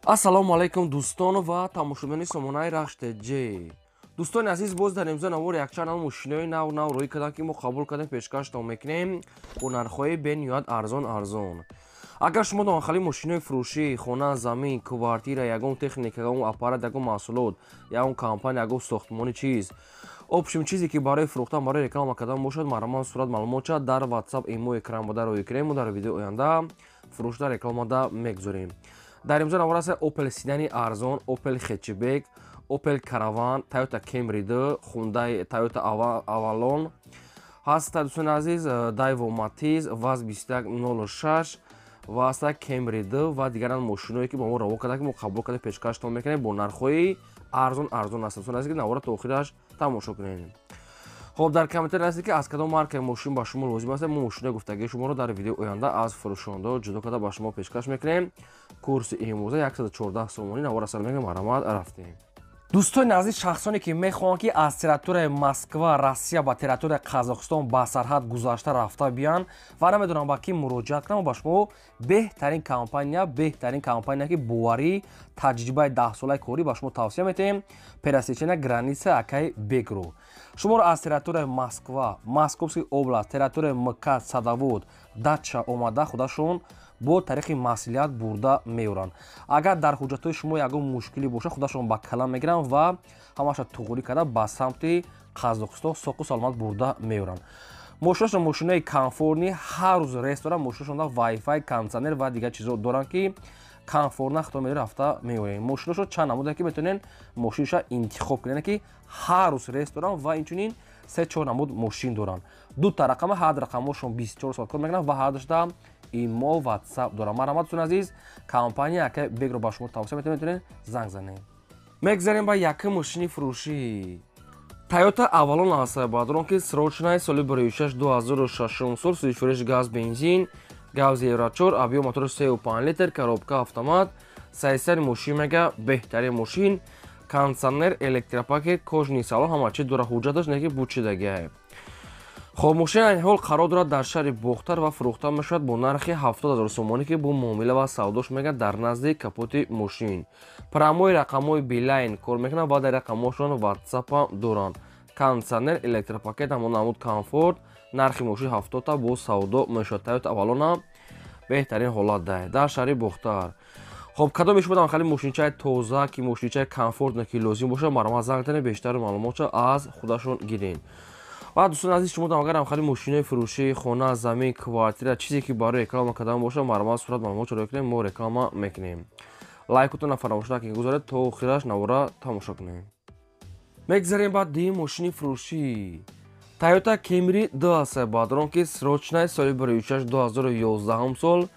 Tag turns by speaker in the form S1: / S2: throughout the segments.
S1: Ассалому алайкум, дӯстон ва тамошобинони сомонаи Рахш ТЖ. Дӯстони азиз, боз дар имзо навори якчанд нав мошинои нав нав рӯй карданд, ки мо қабул кардем, пешкаштон мекунем бо нархҳои бениҳоят арзон арзон. Агар шумо донхали мошинои фурӯшӣ, хона, замин, квартира, ягон техника, ягон аппарат, ягон маҳсулот, ягон компания, ягон сохтмони чиз, общем, чизе ки барои фурӯхтан, барои реклама кардан бошад, марҳамат, сурат, маълумотча дар WhatsApp, имо, экран бода рӯй кунем, мо дар видеои оянда фурӯшда рекламада мегузорем. Дар имзо навор аст Opel седани арзон, Opel хэтчбек, Opel Caravan, Toyota Camry 2, Hyundai Toyota Avalon ҳаст, дӯстони азиз, Daewoo Matiz, ВАЗ 2106 ва ҳаста Camry 2 ва дигаран мошиное, ки ба мо раво карда, ки мо қабул карда, пешкаштон мекунем бо нархҳои арзон арзон аст. Дӯстони азиз, ки навора то охираш тамошо кунед. Хоб, дар комментарий ҳастед, ки аз кадом маркаи мошин ба шумо лозим аст, мо мошинои гуфтагии шуморо дар видеои оянда аз фурӯшондаҳо ҷудо карда ба шумо пешкаш мекунем. Курси имрӯза 114 сомонӣ. Навора сар мекунем, марҳамат, рафтем. Дӯстони азиз, шахсоне ки мехоҳанд, ки аз территорияи Москва, Россия ба территорияи Қазоқистон ба сарҳад гузашта рафта биянд ва намедонам ба кӣ муроҷиат кунам, ба шумо беҳтарин компания, беҳтарин компания, ки боварӣ, таҷрибаи 10-солаи корӣ, ба шумо тавсия метиҳем: «Пересечения граница» акаи Бегро. Шуморо аз территорияи Москва, Московский область, территорияи МКАД, Садовод, Дача омада, худашон бо тариқи маслиҳат бурда меоранд. Агар дар ҳуҷҷатҳои шумо ягон мушкилӣ бошад, худашон ба калам мегиранд ва ҳамаша туғрӣ карда ба самти Қазоқистон соқу саломат бурда меоранд. Мошинашон мошинои комфортный, ҳар рӯз рейс доранд. Мошинашонда вайфай, кондитсионер ва дигар чизо доранд, ки комфортно худо медори рафта меоем. Мошинашон чанд намуде, ки метавонед мошинаша интихоб кунед, ки ҳар рӯз рейс доранд ва инчунин се чор намуд мошин доранд. Дута рақама, ҳар рақамошон 24 соат кор мекунанд ва ҳардушта имо, WhatsApp дорам. Марҳамат, дӯстони азиз, компания ака Бегро ба шумо тавсия метавонед, метавонед занг занед. Мегзарем ба якум мошини фурӯшӣ. Тойота Авалон аст, баъдорон, ки срочный, соли 16, 2006 сол, сӯзишвориш газ бензин, газ евро 4, объём мотори 3,5 литр, коробка автомат. Сайсари мошин мега беҳтарин мошин, кондитсионер, электропакет, кожаный салон, ҳама чи дора, ҳуҷҷаташ неки бучидагиа. Хоб, мошин айни ҳол қарор дорад дар шаҳри Бохтар ва фурӯхта мешавад бо нархи 70 000 сомонӣ, ки бо муомила ва савдош мегӯяд. Дар назди капоти мошин прямой рақамҳои Билайн кор мекунанд ва дар рақамҳошон ватсапам доранд. Кондитсионер, электропакет, ҳамон намуд комфорт. Нархи мошин 70-та, бо савдо мешавад. Тойота Авалона беҳтарин ҳолат дар шаҳри Бохтар. Хоб, кадоме шумо хали мошинчаи тоза, ки мошинчаи комфортно ки лозим бошад, марҳамат, занг занед, бештари маълумотша аз худашон гиред. Ва дӯстони азиз, шумо агар ҳам хали мошинои фурӯшӣ, хона, замин, квартира, чизе ки барои реклама кардан бошад, марҳамат, сурат, маълумотро рӯй кунем, мо реклама мекунем. Лайкотонро фаромӯш накунед, гузоред, то охираш навора тамошо кунем. Мегзарем ба дуюм мошини фурӯшӣ. Тойота Camry 2 аст, баъдрон, ки срочный, соли 16, 2011 сол,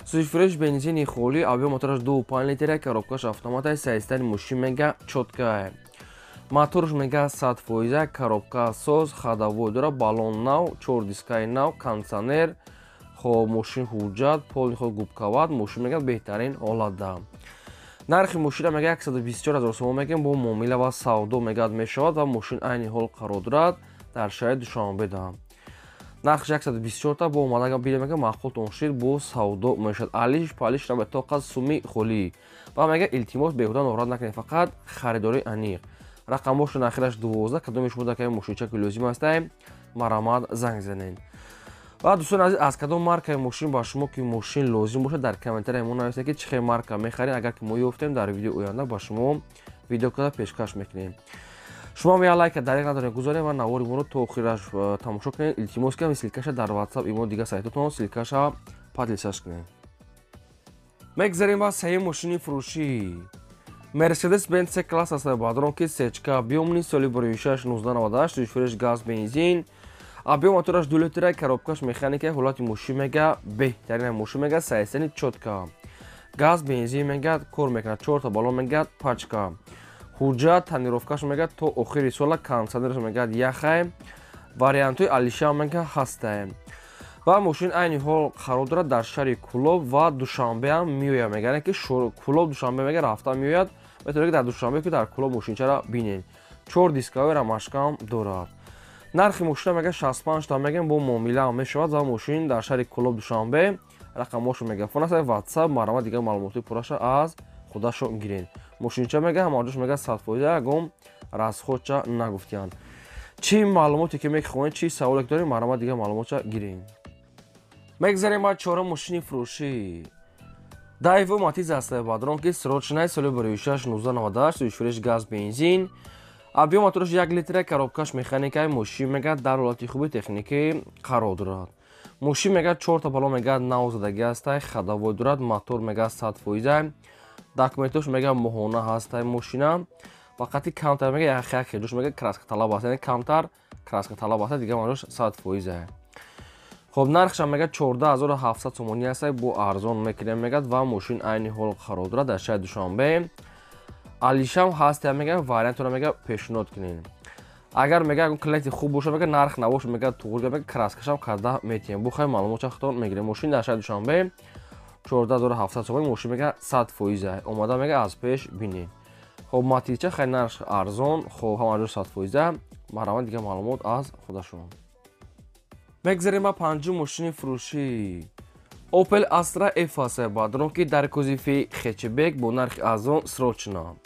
S1: сӯзишфурӯш бензини холӣ, объём мотораш 2,5 литра, коробкаш автомата. Сайстани мошин мега чёткая, моторш мега 100%, коробка соз, ходовой дора, баллон нав, чор дискаи нав, кондитсионер. Хоб, мошин ҳуҷҷат полный ход, губкават, мошин мега беҳтарин ҳолатда. Нархи мошина мега 124 000 сомон мегӯем, бо муомила ва савдо мегӯяд мешавад ва мошин айни ҳол қарор дорад дар шаҳри Душанбеда. Нархш 124-та, бо омада бида мега маъқултон шид, бо савдо мешавад. Алиш палиш набояд, тоқат суми холӣ. Ва мега илтимос, беҳуда норат накунед, фақат харидории аниқ. Рақамҳошон ахираш 12. Кадоме шумо дар ками мошинча ки лозим астае, марҳамат, занг занед. Ва дӯстони азиз, аз кадом маркаи мошин ба шумо ки мошин лозим бошад, дар комментария мо нависед, ки чӣ хел марка мехаред. Агар ки мо ёфтем, дар видеои оянда ба шумо видео карда пешкаш мекунем. Шумо як лайка дареғ надоред гузоред ва навори моро то охираш тамошо кунед. Илтимос кунем, ссылкаша дар WhatsApp, имо, дигар сайтотон ссылкаша поделиться кунед. Мегзарем ба сеюм мошини фурӯшӣ. Мерседес Бенц С класс аст, баъдрон, ки сечка объёмный, соли 6, 1998, сӯзишвориш газ бензин, объём мотораш 2 литра, коробкаш механика. Ҳолати мошин мега беҳтарин мошин, мега сайсани чётка, газ бензин мега кор мекунад, чорта баллон мега пачка, ҳуҷҷат тонировкаш мега то охири сола, кондитсионераш мега яхай, вариантҳои алиша мега ҳастае. Ва мошин айни ҳол қарор дорад дар шаҳри Кулоб ва Душанбеам меояд. Мегӯянд, ки Кулоб, Душанбе мега рафта меояд, метавонед дар Душанбе, ки дар Кулоб мошинчаро бинед. Чор дисковой рамашкам дорад. Нархи мошина мега 65 та мегӯем, бо муомилаам мешавад ва мошин дар шаҳри Кулоб, Душанбе, рақамҳошо мегафон аст, WhatsApp. Марҳамат, дигар маълумоти пурраша аз худашон гирен. Мошинча мега ҳамаҷош мега 100%, ягон расходча нагуфтиянд. Чӣ маълумоте ки мехоҳед, чӣ саволе ки дорем, марҳамат, дигар маълумотча гирем. Мегзарем ба чорум мошини фурӯшӣ. Дайво Матиз ҳастае бадрон, ки срочный, соли 2006 1998, сӯзишвориш газ, бензин, объём мотораш 1 литра, коробкаш механикаи. Мошин мега дар ҳолати хуби техникӣ қарор дорад. Мошин мега чорта бало мега нав задагӣ ҳастай, ходовой дорад, мотор мега 100%, документош мега моҳона ҳастай. Мошина фақати камтар мега як хелош мега краска талаб аст, яъне камтар краска талаб аст, дигар марош 100%. Хоб, нархшам мега 14 700 сомонӣ ҳастай, бо арзон мекунем мегад. Ва мошин айни ҳол қарор дорад дар шаҳри Душанбе. Алишам ҳаст, мега вариантро мега пешниҳод кунем. Агар мега ягон клиенти хуб боша, мега нарх набоша, мега туғри мега краскашам карда метиҳем. Бухай маълумотча худтон мегирем. Мошин дар шаҳри Душанбе, 14 700 сомонӣ, мошин мега 100%, омада мега аз пеш бинем. Хоб, Матизча хеле нарх арзон. Хоб, ҳамаҷо 100%, марҳамат, дигар маълумот аз худашон. Мегзарем ба панҷум мошини фурӯшӣ. Opel Astra F ҳастае бадрон, ки дар кузови хэтчбек, бо нархи арзон, срочно,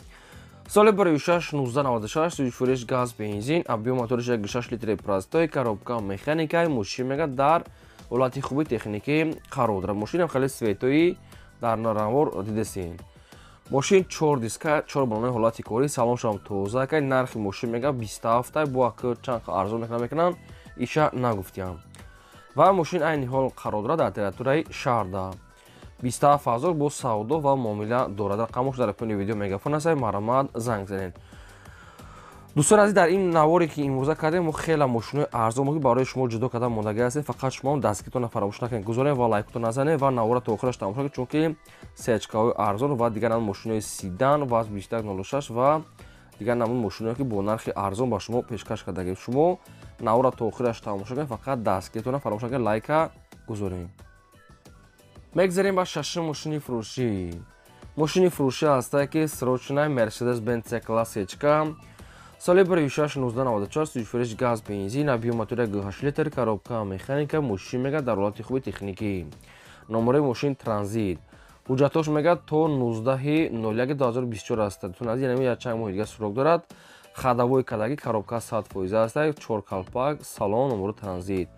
S1: соли 2006 1996, сӯзишвориш газ, бензин, объём моториш 1,6 литри простой, коробка механикаи. Мошин мега дар ҳолати хуби техникӣ қарор дорад. Мошинам хеле светои дар наравор дидесен. Мошин чор диска, чор балонаи ҳолати корӣ, салоншам тоза кай. Нархи мошин мега 27, бо ака чанд арзон мекунанд, иша нагуфтиям. Ва мошин айни ҳол қарор дорад дар территорияи шаҳрда. 27 000, бо савдо ва муомила дорад. Рақамош дар поёни видео мегафон аст, марҳамат, занг занед. Дӯстони азиз, дар ин наворе ки имрӯза кардем, мо хеле мошинои арзон ки барои шумо ҷудо карда мондагӣ ҳастем. Фақат шумо дастгиритонро фаромӯш накунед, гузоред ва лайкотон назанед ва навора то охираш тамошо кунед, чунки сечкаҳои арзон ва дигар намуд мошинои седан ва 2106 ва дигар намуд мошиное ки бо нархи арзон ба шумо пешкаш кардагем. Шумо навора то охираш тамошо кунед, фақат дастгиритонро фаромӯш накунед, лайка гузоред. Мегзарем ба шашум мошини фурӯшӣ. Мошини фурӯшӣ ҳастае ки срочная, Мерседес Бенц C класс сечка, соли 2006 1994, сӯзишвориш газ, бензин, объём мотори 1,8 литр, коробка механика. Мошин мега дар ҳолати хуби техникӣ, номерои мошин транзит, ҳуҷҷатош мега то 19.01 2024 аст. Тун яъне як чанд моҳи дигар срок дорад. Ходовой кадаги, коробка 100% аст, чор калпак, салон, номеро транзит.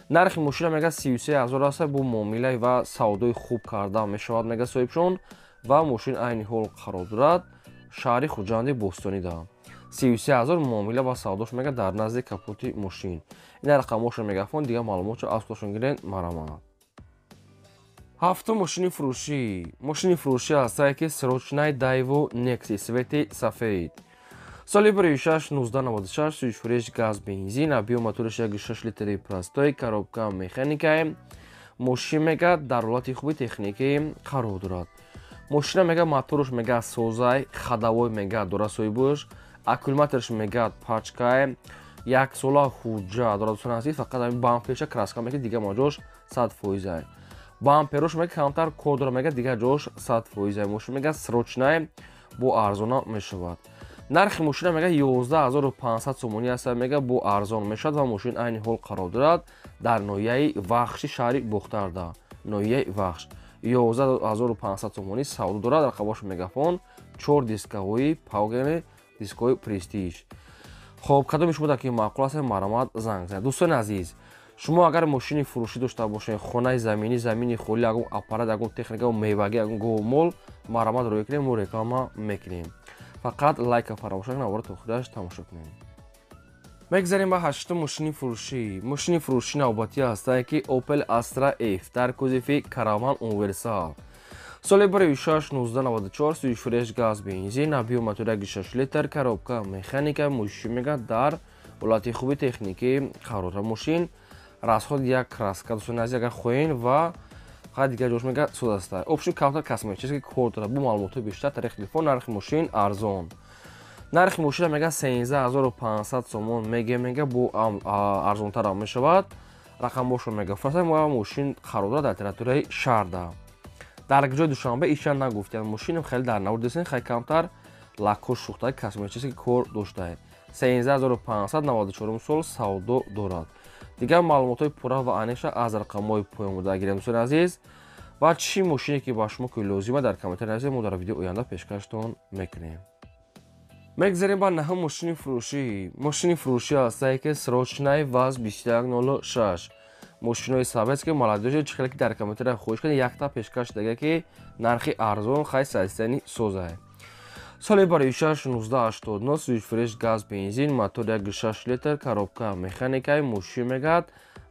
S1: Нархи мошина мега 33 000 аст, бо муомилаи ва савдои хуб карда мешавад, мега соҳибшон. Ва мошин айни ҳол қарор дорад шаҳри Хуҷанди бостонида. 33 000, муомила ва савдош мега дар назди капоти мошин. Ина рақамошро мегафон, дигар маълумотро аз худашон гиред, марҳамат. Ҳафтум мошини фурӯшӣ. Мошини фурӯшӣ ҳастае ки срочный, Дайво Некси, цвети сафед, соли 2006 1996, сӯзишвориш газ, бензин, объём моториш 1,6 литри простой, коробка механикаи. Мошин мега дар ҳолати хуби техникӣ қарор дорад. Мошина мега моторш мега созай, ходовой мега дора соҳибош, аккумуляторш мега пачкай, яксола ҳуҷҷат дорад. Дӯстони азиз, фақат ҳамин бамперша краска мега, дигар маҷош 100%. Бамперош мега камтар кор дора, мега дигар ҷош 100%. Мошин мега срочный, бо арзона мешавад. Нархи мошина мега 11 500 сомонӣ аст, мега бо арзон мешавад. Ва мошин айни ҳол қарор дорад дар ноҳияи Вахши шаҳри Бохтарда, ноҳияи Вахш. 11 500 сомонӣ савдо дорад. Рақамош мегафон, чор дискаҳои паугени, дискҳои престиж. Хоб, кадоми шумо дар ки маъқул аст, марҳамат, занг занед. Дӯстони азиз, шумо агар мошини фурӯшӣ дошта бошед, хонаи заминӣ, замини холӣ, ягон аппарат, ягон техника, мевагӣ, ягон говмол, марҳамат, рӯя кунем, мо реклама мекунем. Фақат лайка фаромӯш накунед, навора то охираш тамошо кунем. Мегзарем ба ҳаштум мошини фурӯшӣ. Мошини фурӯшӣ навбатӣ ҳастае ки Opel Astra F дар кузови караван универсал, соли 2006 1994, сӯзишвориш газ, бензин, объём мотор 1,6 литр, коробка механика. Мошин мега дар ҳолати хуби техникӣ қарор дорад. Мошин расход як краска, дӯстони азиз, агар хоҳем, ва фақат дигар ҷош мега соз аста. Общем, камтар косметический кор дорад. Бо маълумотҳои бештар тариқи телефон. Нархи мошин арзон. Нархи мошина мега 13 500 сомон меге, мега бо арзонтарам мешавад. Рақамбошро мега фарсад. Мошин қарор дорад дар территорияи шаҳрда, дар ҷои Душанбе иша нагуфтиянд. Мошинам хеле дар навор десен, хеле камтар лакҳо шухта, косметический кор доштае. 13 500, 94 сол, савдо дорад. Дигар маълумотҳои пурра ва аниқша аз рақамҳои поён буда гирем, дӯстони азиз. Ва чӣ мошине ки ба шумо ки лозима, дар комментария нависед, мо дар видео оянда пешкаштон мекунем. Мегзарем ба наҳум мошини фурӯшӣ. Мошини фурӯшӣ ҳастае, ки срочный ВАЗ 2106, мошинои советский, молодёжи. Чӣ хеле ки дар комментария хоҳиш кардед, якта пешкаш дага, ки нархи арзон, хай, состояние созае. Соли барои 6 1989, свифреш, газ, бензин, мотор 1,6 литр, коробка механикаи. Мошин мегӯяд,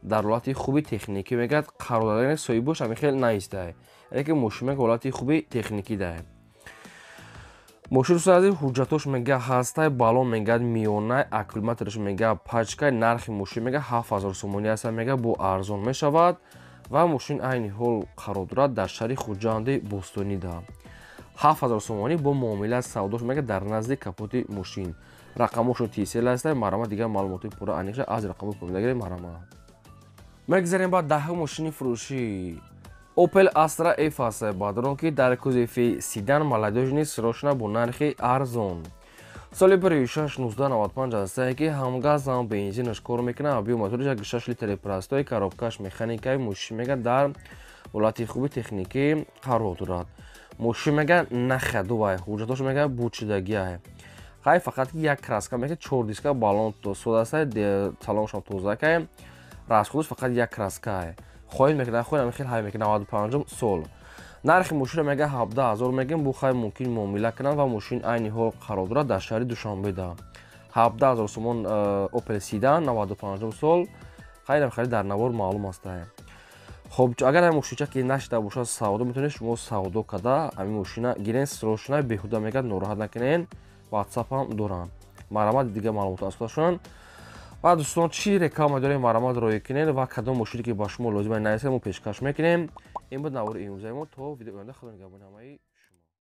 S1: дар ҳолати хуби техникӣ мегӯяд қарор додани соҳибош ҳамин хел наистае, яъне ки мошин мега ҳолати хуби техникӣ дае. Мошин, дӯстони азиз, ҳуҷҷатош мега ҳастай, балон мегӯяд миёнай, аккумулятораш мега пачкай. Нархи мошин мега 7000 сомонӣ аста, мега бо арзон мешавад. Ва мошин айни ҳол қарор дорад дар шаҳри Хуҷанди Бостонида. 7000 сомонӣ бо муомила савдош мега дар назди капоти мошин. Рақамошон Тисел аста, марҳамат, дигар маълумоти пурра аниқша аз рақамҳои помидагиред, марҳамат. Мегзарем ба даҳум мошини фурӯшӣ. Opel Astra F аст, бадрон, ки дар кузови седан, молодёжный, срочно бо нархи арзон. Соли 16 1995 ҳастае, ки ҳам газ, ҳам бензинаш кор мекунад. Объём моториш 1,6 литри простой, коробкаш механикаи. Мошин мега дар ҳолати хуби техникӣ қарор дорад. Мошин мега нахадувай, ҳуҷҷатош мега бучидагиай, хай, фақат ки як краска мега, чор диска, балон содастай, салоншам тозакай, расходаш фақат як краскай. Хоҳед мекунад, хоҳед, ҳамин хел ҳай мекунад. 95 сол. Нархи мошинро мега 17 000 мегем, бу хай мумкин муомила кунанд. Ва мошин айни ҳол қарор дорад дар шаҳри Душанбеда. 17 000 сомон, Опел седан, 95 сол. Хайрам, хари дар навор маълум астае. Хоб, агар ҳамин мошинча ки нашида бошад савдо, метавонед шумо савдо карда ҳамин мошина гирен. Срочно, беҳуда мегӯяд, нороҳат накунен, ватсапам доранд, марҳамат, дигар маълумот аз худашон. Ва дӯстон, чӣ реклама дорем, марҳамат, роӣ кунед ва кадом мошине ки ба шумо лозима, нависед, мо пешкаш мекунем. Ин буд навори имрӯзаи мо. То видеои оянда, худо нигаҳбони ҳамаи.